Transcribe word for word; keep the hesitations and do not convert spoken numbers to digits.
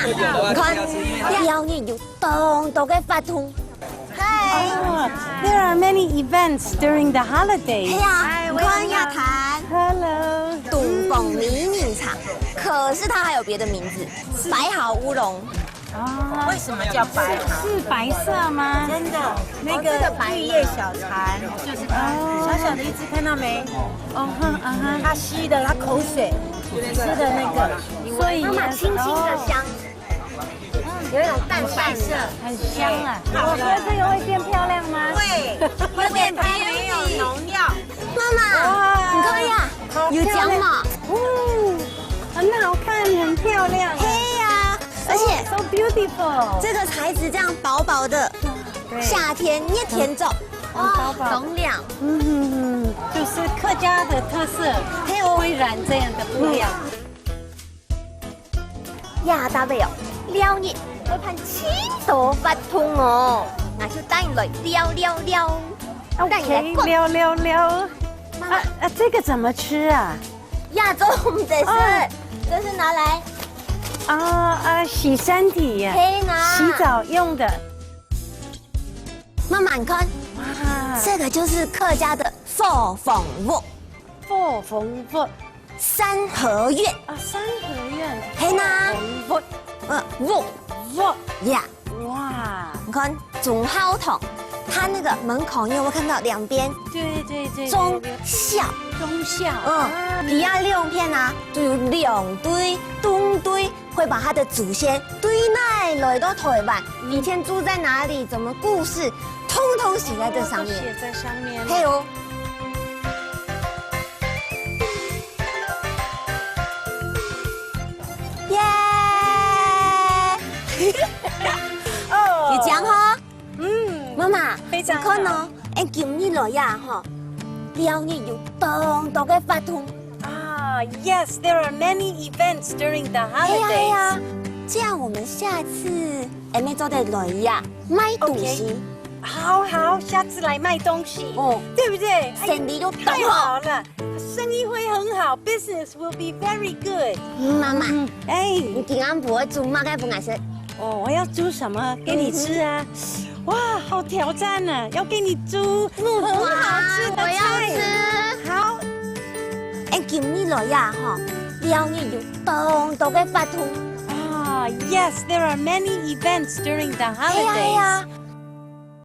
你看，尞日有當多个活動。嗨，Oh, there are many events during the holidays. 係啊，你看亞壇 Hello. 东方迷你场，可是它还有别的名字，白毫乌龙。啊，为什么叫白毫？是白色吗？真的，那个绿叶小蝉就是它，小小的一只，看到没？哦哼，啊哈，它吸的，它口水吃的那个，所以妈妈轻轻的香，有一种淡淡的。很香啊。我觉得这个会变漂亮吗？对，因为它没有农药。妈妈，你看呀，有讲嘛？嗯，很好看，很漂亮。对呀，而且 so beautiful，这个材质这样薄薄的，夏天热天做，薄薄冬凉。嗯，就是客家的特色，还有会染这样的布料。呀，大伯哦，尞日我看真多活动哦，那就带你来尞尞尞，带你来 OK，逛。撩撩撩。啊啊，这个怎么吃啊？亚洲我们得是，这是拿来啊啊，洗身体呀，黑啊，洗澡用的。慢慢看，哇，这个就是客家的伙房屋，伙房屋三合院，啊，三合院。嘿呐，伙嗯，屋房屋。呀，哇，你看中孝堂，它那个门口你有没有看到两边对对对，忠对孝？忠孝。嗯，底下两片啊，就有两对东对，会把他的祖先对哪来到台湾，以前住在哪里，怎么故事，通通写在这上面。写在上面。嘿哦。耶！哦有讲哈，嗯，妈妈，非常你看哦，哎，今日来呀哈，尞日有当多个活动。啊，Yes, there are many events during the 哎呀哎呀 holidays.，这样我们下次哎，没做得来呀，卖东西，好好，下次来卖东西，哦，对不对？哎生意就太大好。好了，生意会很好，business will be very good。妈妈，哎，你今晚不会煮么个分我吃？哦，我要煮什么给你吃啊？哇，好挑战呢，要给你煮哇很好吃的我要菜。吃。好，哎，今日来呀哈，尞日有当多个活动。啊，Yes, there are many events during the 哎呀哎 holidays. 呀，